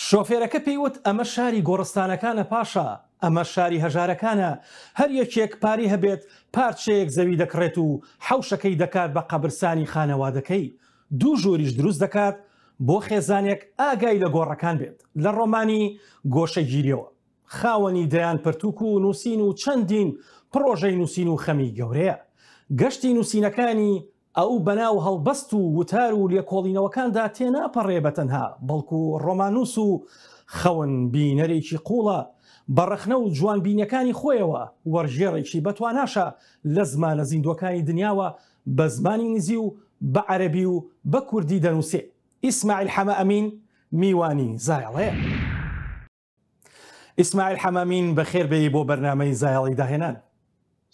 شۆفێرەکە پێی وت ئەمە شاری گۆڕستانەکانە پاشا، ئەمە شاری هەژارەکانە، هەر یەکێک پارەی هەبێت پارچەیەک زەوی دەکڕێت و حەوشەکەی دەکات بە قەبرسانی خانەوادەکەی، دوو ژووریش دروست دەکات بۆ خێزانێک ئاگای لە گۆڕەکان بێت. لە ڕۆمانی گۆشەگیریەوە. خاوەنی دەیان پەرتوک و نووسین و چەندین پڕۆژەی نووسین و خەمی گەورەیە. گەشتی نووسینەکانی ئەو بەناو هەڵبەست و وتار و لێکۆڵینەوەکاندا تێناپەڕێ بەتەنها، بەڵکو ڕۆماننووس و خەون بینەرێکی قووڵە، بە ڕەخنە و جوانبینیەکانی خۆیەوە وەرگێڕێکی بەتواناشە لە زمانە زیندووەکانی دنیاوە بە زمانی ئینگلیزی و بە عەرەبی و بە کوردی دەنووسێ. ئیسماعیل حەمە ئەمین میوانی زایەڵەیە. ئیسماعیل حەمامین بەخێر بێی بۆ بەرنامەی زایەڵی داهێنان.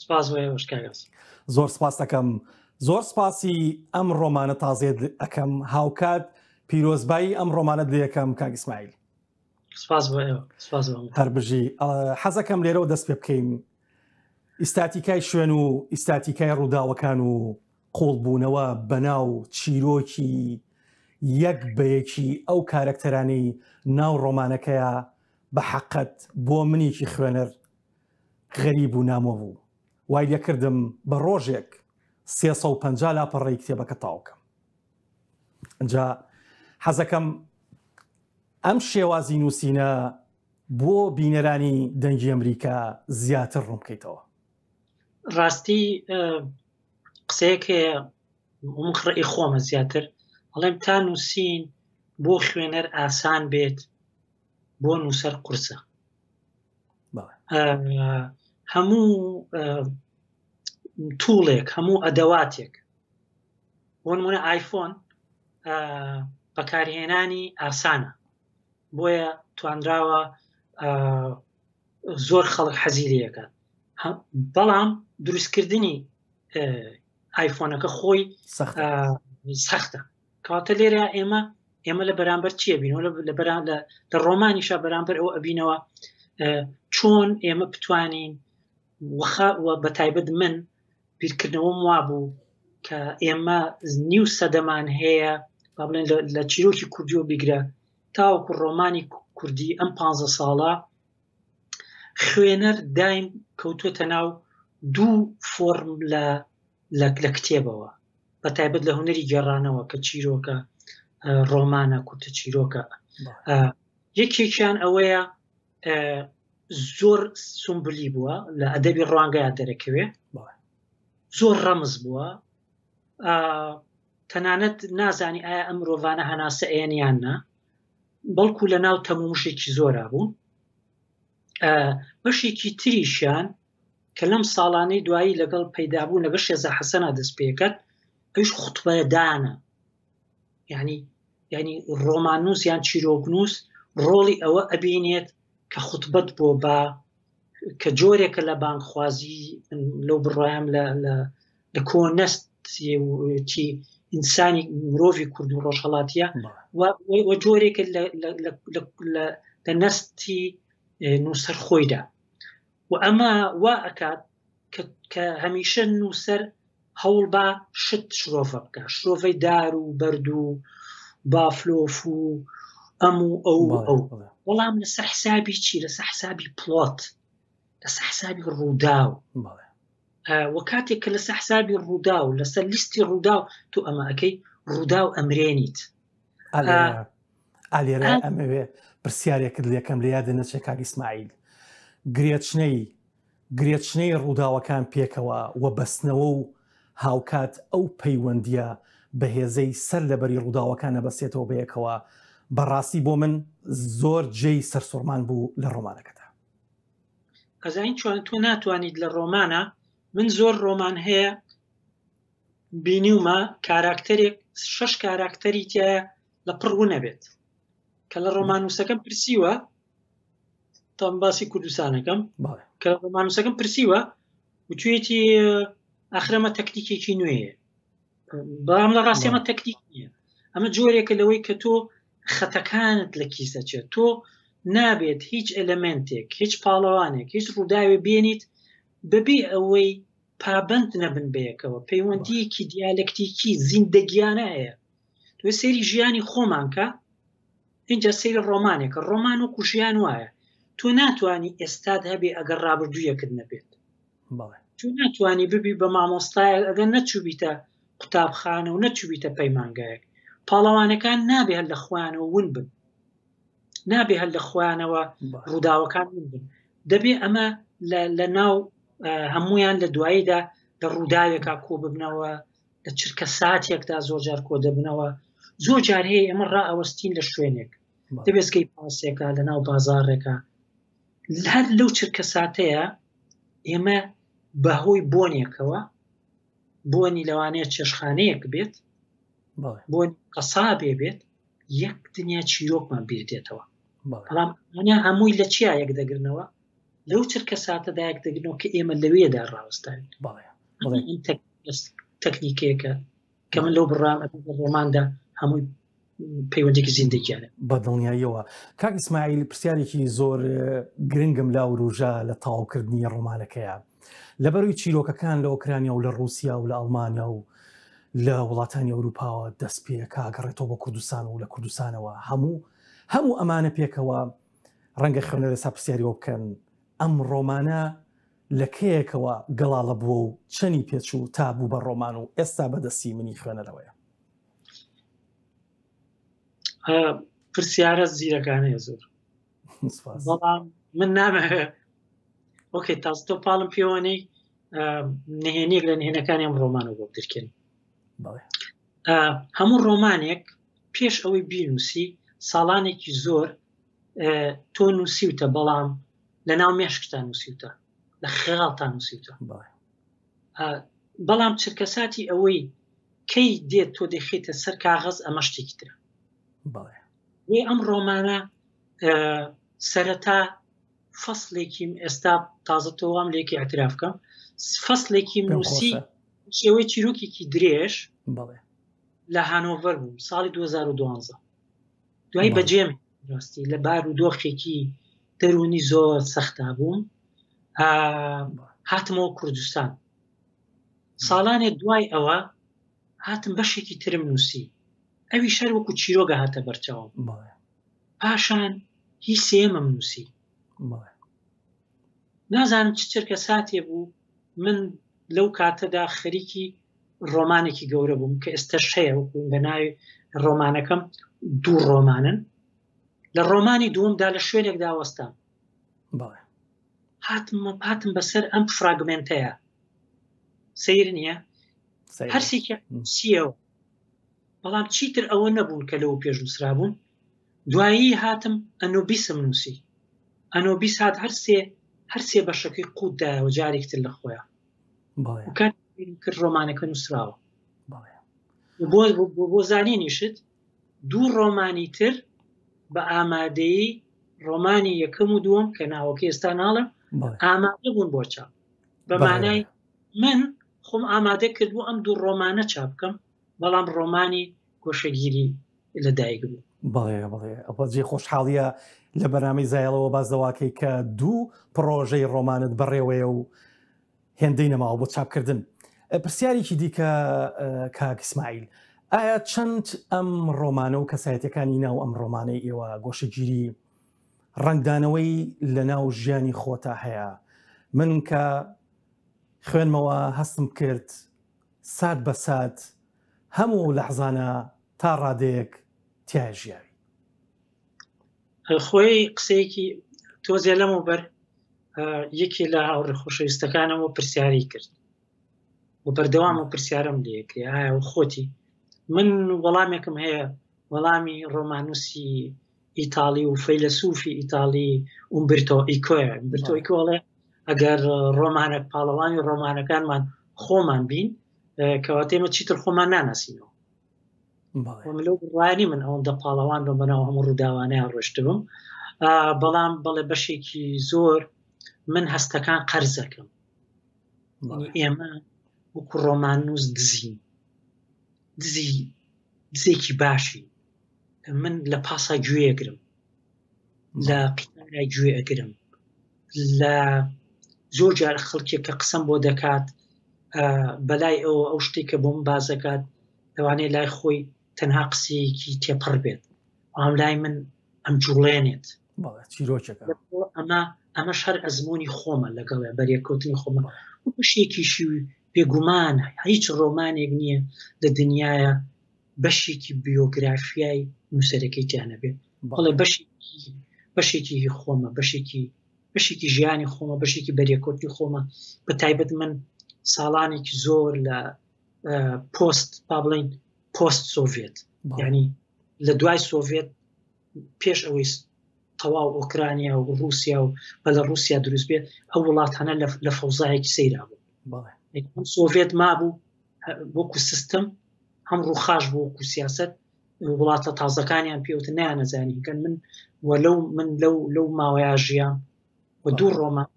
سپاس بۆ ئێوەش کاک ئاسۆ. زۆر سپاس دەکەم. زۆر سپاسی ئەم ڕۆمانە تازەیەت ئەکەم هاوکات پیرۆزبایی ئەم ڕۆمانەت لێ ئەکەم کاک ئیسماعیل. سپاس بۆ ئێوە سپاس بۆ هەر بژی. حەزەکەم لێرەوە دەست پێ بکەین. ئیستاتیکای شوێن و ئیستاتیکای ڕووداوەکان و قوڵبوونەوە بەناو چیرۆکی یەک بە یەکی ئەو کارەکتەرانەی ناو ڕۆمانەکەیە بە حەقەت بۆ منێکی خوێنەر غەریب و نامۆ بوو وای لێکردم بە ڕۆژێک 350 لاپەڕەی کتێبەکە تاوکەم ئەجا حەزەکەم ئەم شێوازی نووسینە بۆ بینەرانی دەنگی ئەمریکا زیاتر ڕوون بکەیتەوە. ڕاستی قسەیەک هەیە من ڕێی خۆمە زیاتر ئەڵێم تا نووسین بۆ خوێنەر ئاسان بێت بۆ نووسەر قورسە هەموو توڵێک هەموو ئەدەواتێک بۆ نمونە ئایفۆن بەکارهێنانی ئاسانە بۆیە توانراوە زۆر خەڵک حەزی لەکات بەڵام دروستکردنی ئایفۆنەکە خۆی سەختە کاتە لێرە ئێمە ئێمە لە بەرامبەر چیە بینەوە لە بەرام لە ڕۆمانیشا بەرامبەر ئەو ئەبینەوە چۆن ئێمە بتوانین وەخە و بە تایبەت من بیرکردنەوەم وابوو کە ئێمە نیو سەدەمان هەیە با بڵێن لە چیرۆکی کوردیەوە بیگرە تاوەکو ڕۆمانی کوردی ئەم پ ساڵە خوێنەر دایم کەوتووەتە ناو دوو فۆرم لە لە کتێبەوە بە تایبەت لە هونەری گێڕانەوە کە چیرۆکە ڕۆمانە کورتە چیرۆکە یەکێکیان ئەوەیە زۆر سمبلی بووە لە ئەدەبی ڕوانگەیان دەرەکەوێ زۆر ڕەمز بووە تەنانەت نازانی ئایا ئەم مرۆڤانە هەناسە ئەیەن یان نا بەڵکو لە ناو تەمومژێکی زۆرا بوون بەشێکی تریشیان کە لەم ساڵانەی دوایی لەگەڵ پەیدابوون لەگەڵ شێزا حەسەنا دەست پێکرد ئەویش خوتبەدانە یعنی یعنی ڕۆماننووس یان چیرۆکنووس ڕۆڵی ئەوە ئەبینێت کە خوتبەت بۆ با کە جۆرێکە لە بانگخوازی لەو بڕوایم لە لە کۆنەست ئینسانی مرۆڤی کورد و ڕۆژهڵاتیە و جۆرێکە لە نەستی نووسەر خۆیدا و ئەمە وا ئەکات کە هەمیشە نووسەر هەوڵ با شت شرۆڤە بکە شرۆڤەی دار و بەرد و بافلۆف و ئەم و ئەو ئەو بەڵام لەسەر حسابی چی لەسەر حسابی پلۆت لەسەر حسابی ڕووداو و کاتێک کە لەسەر حسابی ڕووداو لەسەر لیستی ڕووداو تۆ ئەمە ئەەکەی ڕووداو ئەمرێنیت ئالێرە ئەمەوێ پرسیارێکت لەکەم لە یادە نەچێ کاک ئیسماعیل گرێچنەی گرێچنەی ڕووداوەکان پێکەوە و بەستنەوە و هاوکات ئەو پەیوەندییە بەهێزەی سەر لەبەری ڕووداوەکان ئەبەستێتەوە بەیەکەوە بەڕاستی بۆ من زۆر جێی سەرسوڕمان بوو لە ڕۆمانەکەدا. ئەزانی چۆن تۆ ناتوانیت لە ڕۆمانە من زۆر ڕۆمان هەیە بینیومە کاراکتەرێک شەش کاراکتەری تایە لە پڕ ونەبێت کە لە ڕۆمانووسەکەم پرسیوە تام باسی کوردستانەکەم کە ڕۆمانووسەکەم پرسیوە وتوێتی ئاخرەمە تەکنیکێکی نوێیە بەڵام لە ڕاستی ئەمە تەکنیک نییە ئەمە جۆرێکە لەوەی کە تۆ خەتەکانت لە کیس دەچێت تۆ نابێت هیچ ئەلەمنتێک هیچ پاڵەوانێک هیچ ڕووداوێ بێنیت بەبێ ئەوەی پابند نەبن بەیەکەوە پەیوەندیەکی دیالەکتیکی زیندەگیانە هەیە تۆ سەیری ژیانی خۆمان کە. اینجا سەیری ڕۆمانێکە ڕۆمان وەکو ژیان وایە تۆ ناتوانی ئێستات هەبێ ئەگەر ڕابردوویەکت نەبێت تۆ ناتوانی ببی بە مامۆستایەک ئەگەر نەچووبیتە قوتابخانە و نەچووبیتە پەیمانگایەک پاڵەوانەکان نابێ هەر لە خۆیانەوە ون بن نابێ هەر لە خۆیانەوە ڕووداوەکان ون بن دەبێ ئەمە لە ناو هەمویان لە دواییدا لە ڕووداوێکا کۆ ببنەوە لە چرکە ساتێکدا زۆر جار کۆ دەبنەوە زۆر جار هەیە ئێمە ڕائەوەستین لە شوێنێک دەبێزگەی پاسێکە لە ناو بازاڕێکە هەر لەو چرکە ساتەیە ئێمە بەهۆی بۆنێکەوە بۆنی لەوانەیە چێشخانەیەک بێت بۆن قەسابێ بێت یەک دنیا چیرۆکمان بیر دێتەوە بەڵام ئەمانە هەمووی لە چیا یەک دەگرنەوە لەو چرکە ساتەدا یەک دەگرنەوە کە ئێمە لەوێدا ڕاوەستاوین تەکنیکێکە کە من لەو بڕام ڕۆماندا هەمووی پەیوەندێکی زیندەگیانە بە دڵنیاییەوە کاک ئیسماعیل پرسیارێکی زۆر گرنگم لا وروژا لە تەواوکردنی ڕۆمانەکەیە لەبەروی چیرۆکەکان لە ئۆکرانیا و لە ڕووسیا و لە ئەڵمانیا و لە وڵاتانی ئەوروپاوە دەست پێکا گەڕێتەوە بۆ کوردستان و لە کوردستانەوە هەموو هەموو ئەمانە پێکەوە ڕەنگە خوێنەر ئێستا پرسیاری ئەوە بکەن ئەم ڕۆمانە لە کەیەکەوە گەڵاڵە بووە و چەنی پێچوو تا بوو بە ڕۆمان و ئێستا بەدەستی منی خوێنەرەوەیە؟ پرسیارە زیرەکانەیە زۆر بەڵام من نامەوێ ئۆکەی تاز تۆ پاڵم پێوەنەی نهێنیەک لە نهێنەکانی ئەم ڕۆمانە بۆ بدرکێن هەموو ڕۆمانێک پێش ئەوەی بینوسی ساڵانێکی زۆر تۆ نووسیوتە بەڵام لە ناو مێشکتا نووسیوتە لە خێڵتا نووسیوتە بەڵام چرکەساتی ئەوەی کەی دێت تۆ دەخیتە سەر کاغەز ئەمە شتێکی ترە وێ ئەم ڕۆمانە سەرەتا فەسلێکیم ئێستا تازە تۆوام لێکی اعتراف بکەم فەسلێکی نووسی شێوەی چیرۆکێکی درێژ لە هانۆڤەر بووم ساڵی 2012 دوای بەجێم ڕاستی لە بار و دۆخێکی دەرونی زۆر سەختا بووم هاتمەوە کوردستان ساڵانێک دوای ئەوە هاتم بەشێکی ترم نووسی ئەوی شەر وەکو چیرۆگە هاتە بەرچاوم پاشان هی سێمم نووسی نازانم چ چرکە ساتێ بوو من لەو کاتەدا خەریکی ڕۆمانێکی گەورە بووم کە ئێستش هەیە وەکو بە ناوی ڕۆمانەکەم دوو ڕۆمانن لە ڕۆمانی دووەمدا لە شوێنێکدا وەستام هاتم هاتم بەسەر ئەم فراگمنتەیە سیر نییە هەرسێکی سیەوە بەڵام چیتر ئەوە نەبوون کە لەوە پێش نووسرابوون دوایی هاتم ئەنوبیسم نووسی ئەنوبیس هات هەرسێ هەرسێ بەشەکەی قوت دایەوە جارێکتر لە خۆیان کرد ڕۆمانەکە نووسراوە بۆ بۆ زانینیشت دوو ڕۆمانی تر بە ئامادەیی ڕۆمانی یەکەم و دووەم کە ناوەکە ئێستا ناڵم ئامادە بوون بۆ چاپ بە مانای من خۆم ئامادە کرد بوو ئەم دوو ڕۆمانە چاپ بکەم بەڵام ڕۆمانی گۆشەگیری لەدایک بوو. بەڵێ بەڵێ ئەوە جێ خۆشحاڵیە لە بەرنامەی زایەڵەوە باس لەواکەی کە دوو پڕۆژەی ڕۆمانت بەڕێوەیە و هێندەی نەماوە بۆ چاپکردن. پرسیارێکی دیکە کاک ئیسماعیل ئایا چەند ئەم ڕۆمانە و کەسایەتەکانی ناو ئەم ڕۆمانەی ئێوە گۆشەگیری ڕەنگدانەوەی لە ناو ژیانی خۆتا هەیە من کە خوێنمەوە هەستم کرد سات بە سات هەموو ئەو لەحزانە تا ڕادەیەک تیایا ژیاوی. خۆی قسەیەکی تۆزێ لەمەوبەر یەکێ لە هاوڕێ خۆشەویستەکانەوە پرسیاری کرد و بەردەوام و پرسیارم لێکرێ ئایا و خۆتی من وەڵامێکم هەیە وەڵامی ڕۆمانوسی ئیتاڵی و فەیلەسوفی ئیتاڵی ئومبرتۆ ئیکۆیە ئومبرتۆ ئیکۆڵێ ئەگەر ڕۆمانە پاڵەوانی ڕۆمانەکانمان خۆمان بین کەواتە ئێمە چیتر خۆمان ناناسینەوە لەو بڕوانی من ئەوەندە پاڵەوان بە بەناو هەموو ڕووداوانەیان ڕۆشتبم بەڵام بەڵێ بەشێکی زۆر من هەستەکان قەرزەکەم ئێمە وەکو ڕۆماننووس دزین دزی دزێکی باشی من لە پاسا گوێگرم لە قیتارا گوێ ئەگرم لە زۆر جار خەڵکێک کە قسەم بۆ دەکات بەلای ئەوە ئەو شتێک کە بۆم باز دەکات لەوانەیە لای خۆی تەنها قسەیەکی تێپەڕ بێت بەڵام لای من ئەم جوڵێنێت چیرۆکێکە ئەمە ئەمەش هەر ئەزمموی خۆمە لەگەڵ بەرێککەوتنی خۆمە و بەشێکیشی بێگومان هیچ ڕۆمانێک نییە لە دنیاە بەشێکی بیۆگرافیای نووسەرەکەی تیانە بێت بەڵێ بەشێکی بەشێکی هی خۆمە بەشێکی بەشێکی ژیانی خۆمە بەشێکی بەرێکەوتنی خۆمە بە تایبەت من ساڵانێکی زۆر لە پۆست با بڵین پۆست سۆڤێت ینی لە دوای سۆڤێت پێش ئەوەی تەواو ئۆکرانیا و رووسیا و بە لە رووسیا دروست بێت ئەو وڵاتانە لە فەوزایەکی سەیرا بوو سۆڤێت مابوو وەکو سیستم هەم ڕووخاش بوو وەکو سیاست وڵاتە تازەکانیان پێوتە نیانەزانی کەن من و لەو من لەو لەو ماوەیە ژیام و دوو ڕۆمان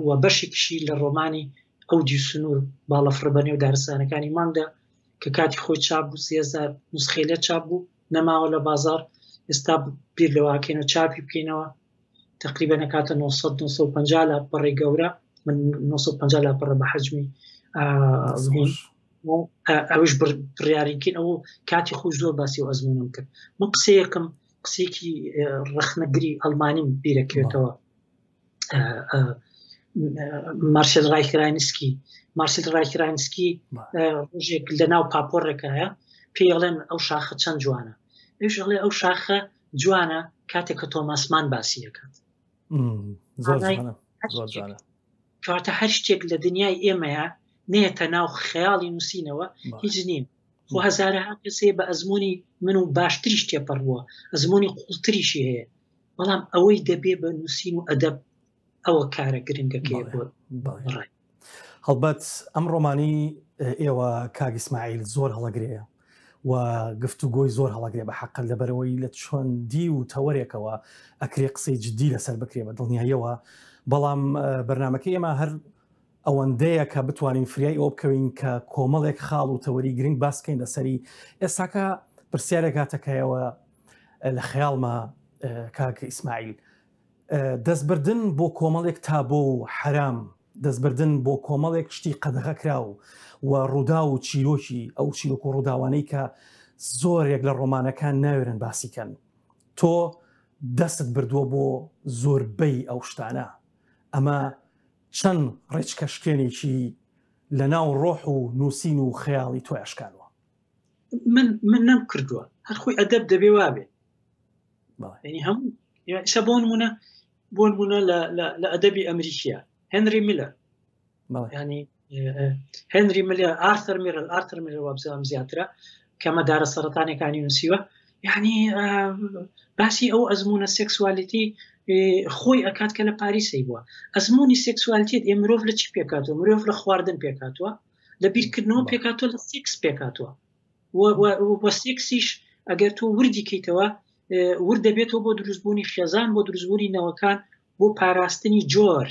و بەشێکیشی لە ڕۆمانی ئەو دی سنوور باڵەفڕ بە نێو دارستانەکانی مانگدا کە کاتی خۆی چاپ بوو سێزار نسخەی لێ چاپ بوو نەماوە لە بازار ئێستا بیر لەواکەینەوە چاپی بکەینەوە تقریبا نەکاتە 900 950 لاپەڕی گەورە من 950 لاپەڕە بە حەجمی ئەوش بڕیاریکەین ئەو کاتی خۆش زۆر باسی و ئەزمونم کرد من قسەیەکم قسەیەکی ڕەخنەگری ئەڵمانیم بیرەکەوێتەوە مارسل ڕایکراینسکی مارسل ڕایکراینسکی ڕۆژێک لە ناو پاپۆڕێکایە پێڵێن ئەو شاخە چەند جوانە ئەوش ئەڵێ ئەو شاخە جوانە کاتێک کە تۆماسمان باسی دەکات کاتە هەر شتێک لە دنیای ئێمەیە نێتە ناو خەیاڵی نووسینەوە هیچ نیم خۆ هەزارەها کەسێ بە ئەزمموی من و باشتریش تێپەڕ بووە ئەزمموی قوڵتریشی هەیە بەڵام ئەوەی دەبێ بە نووسین و ئەدەب ئەوە کارە گرنگەکەی بۆ ڕای. هەڵبەت ئەم ڕۆمانی ئێوە کاک ئیسماعیل زۆر هەڵەگرێ و گفتوگۆی زۆر هەڵەگرێ بە حەقەت لەبەرەوەی لە چۆندی و تەوەرێکەوە ئەکرێ قسەی جددی لەسەر بکرێ بە دڵنیاییەوە بەڵام بەرنمەکەی ئێمە هەر ئەوەندەیە کە بتوانین فریای ئەوە بکەوین کە کۆمەڵێک خاڵ و تەوەری گرنگ باس بکەین لەسەری ئێستاکە پرسیارێک هاتەکایەوە لە خەیاڵما کاک ئیسماعیل دەستبردن بۆ کۆمەڵێک تابۆ و حەرام، دەستبردن بۆ کۆمەڵێک شتی قەدەغەکراو و ڕووداو و چیرۆکی ئەو چیرۆک و ڕووداوانەی کە زۆرێک لە ڕۆمانەکان ناوێرن باسی کەن تۆ دەستت بردووە بۆ زۆربەی ئەو شتانە ئەمە چەند ڕێچکەشکێنێکی لە ناو ڕۆح و نووسین و خەیاڵی تۆ ئەشکانوە؟ من من نەم کردووە هەر خۆی ئەدەب دەبێ وابێ ینی هەموو ئێستا بۆ نمونە بۆ نمونە لە ئەدەبی ئەمریکیە هێنری میلەر ینی هێنری میلەر ئارثەر میرل ئارثەر میلەر وابزانم زیاترە کەمە دارە سەرەتانەکانی نووسیوە یعنی باسی ئەو ئەزمونە سێکسوالیتی خۆی ئەکات کە لە پاریسی بووە ئەزمموی سێکسوالتیت ئێ مرۆڤ لە چی پێکاتوە مرۆڤ لە خواردن پێکاتوە لە بیرکردنەوە پێکاتوە لە سێکس پێکاتوە وە سێکسیش ئەگەر تۆ وردی کەیتەوە ورد دەبێتەوە بۆ دروستبوونی خێزان بۆ دروستبوونی نەوەکان بۆ پاراستنی جۆر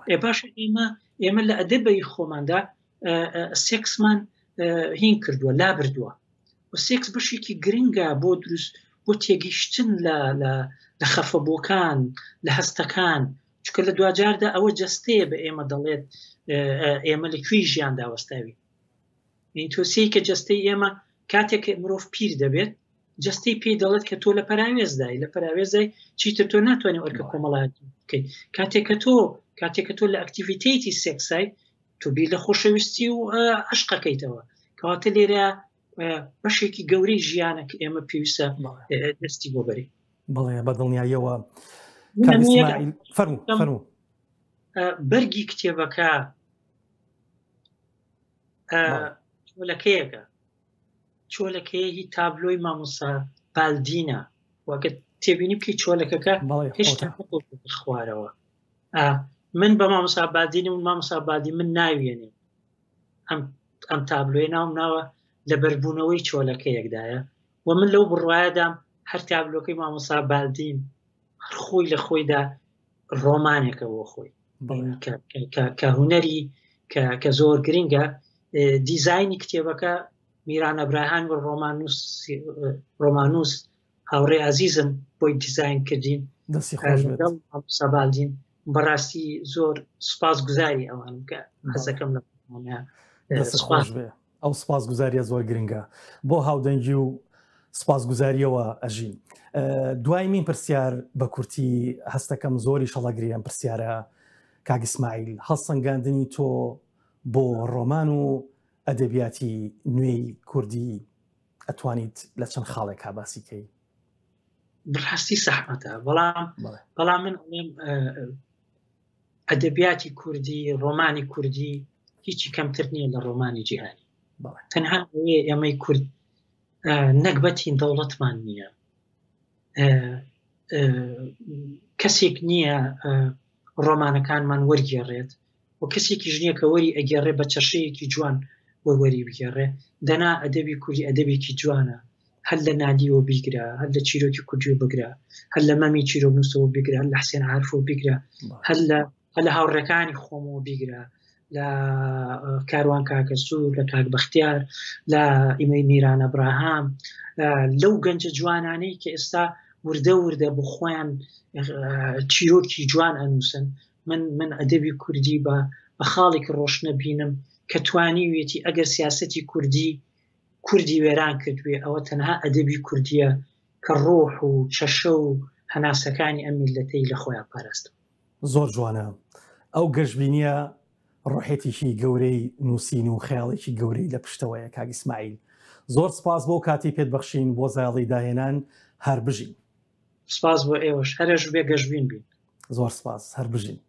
ئێ باشە ئێمە ئێمە لە ئەدەبی خۆماندا سێکسمان هین کردووە لا بردووە و سێکس بەشێکی گرنگە بۆ دروست بۆ تێگەیشتن لە لە خەفەبووەکان لە هەستەکان چونکە لە دواجاردا ئەوە جەستەیە بە ئێمە دەڵێت ئێمە لە کوێی ژیاندا وەستاوین تۆ سەیرکە جەستەی ئێمە کاتێک مرۆڤ پیر دەبێت جەستەی پێی دەڵێت کە تۆ لە پەراوێزدای لە پەراوێزای چیتر تۆ ناتوانانی ئەرکە کۆمەڵایەتی بکەیت کاتێک کە تۆ کاتێک کە تۆ لە ئەکتیڤیتیتی سێکسای تۆ بیر لە خۆشەویستی و عشقەکەیتەوە کەواتە لێرە بەشێکی گەورەی ژیانە کە ئێمە پێویستە دەستی بۆ بەری بەڵێ بە دڵنیاییەوە فەرموو فەرموو بەرگی کتێبەکە چۆلەکەیەکە چۆلەکەیە هی تابلۆی مامۆسا بالدینە وەگە تێبینی بکەی چۆلەکەکە هێشتا خوارەوە من بە مامۆسا بالدینی و مامۆسا بالدی من ناوێنێ ئەم ئەم تابلۆی ناوم ناوە لە بەربوونەوەی چۆلەکەیەکدایە و من لەو بڕواایەدام هەر تابلۆکەی مامۆسا بالدین هەر خۆی لە خۆیدا ڕۆمانێکە بۆ خۆی کە هونەری کە زۆر گرنگە دیزایانی کتێبەکە میران ئەبراهان و ڕۆمانوس ڕۆمانوس هاوڕێ ئازیزم بۆی دیزاین کردین سەبالدین بەڕاستی زۆر سپاس گوزاری ئەوان کە حەزەکەم لە خۆش بێ ئەو سپاس گوزاریە زۆر گرنگە بۆ هاودەنگی و سپاس گوزاریەوە ئەژین. دوای مین پرسیار بە کورتی هەستەکەم زۆری شەڵەگری ئەم پرسیارە کاک ئیسماعیل هەڵسەنگاندنی تۆ بۆ ڕۆمان و ئەدەبیاتی نوێی کوردی ئەتوانیت لە چەند خاڵێکا باسی کەی؟ بەڕاستی سەحمەتە بەڵام بەڵام من ئەڵێم ئەدەبیاتی کوردی ڕۆمانی کوردی هیچی کەمتر نییە لە ڕۆمانی جیهانی تەنها ئەوەیە ئێمەی کورد نەگبەتین دەوڵەتمان نییە کەسێک نییە ڕۆمانەکانمان وەرگێڕێت و کەسێکیش نییە کە وەری ئەگێڕێ بە چەشەیەکی جوان وەری بگێڕێ دەنا ئەدەبی کوردی ئەدەبێکی جوانە هەر لە نادیەوە بیگرە هەر لە چیرۆکی کوردیەوە بگرە هەر لە مەمی چیرۆکنووسەوە بگرە هەر لە حسێن عارفەوە بگرە هەر لە هەر لە هاوڕێکانی خۆمەوە بیگرە لە کاروان کاکە سوور لە کاک بەختیار لە ئیمەی میران ئەبراهام لەو گەنجە جوانانەی کە ئێستا وردە وردە بۆ خۆیان چیرۆکی جوان ئەنووسن من من ئەدەبی کوردی بە بە خاڵێکی ڕۆشنە بینم کە توانیویەتی ئەگەر سیاسەتی کوردی کوردی وێران کردوێ ئەوە تەنها ئەدەبی کوردیە کە ڕۆح و چەشە و هەناسەکانی ئەم میللەتەی لە خۆیان پاراستوە. زۆر جوانە ئەو گەشبینیە ڕۆحێتیکی گەورەی نووسین و خەیاڵێکی گەورەی لە پشتەوەیە کاک ئیسماعیل زۆر سپاس بۆ کاتی پێت بەخشین بۆ زایەڵی داهێنان هەر بژین. سپاس بۆ ئێوەش هەرێش بێ گەشبین بین. زۆر سپاس هەر بژین.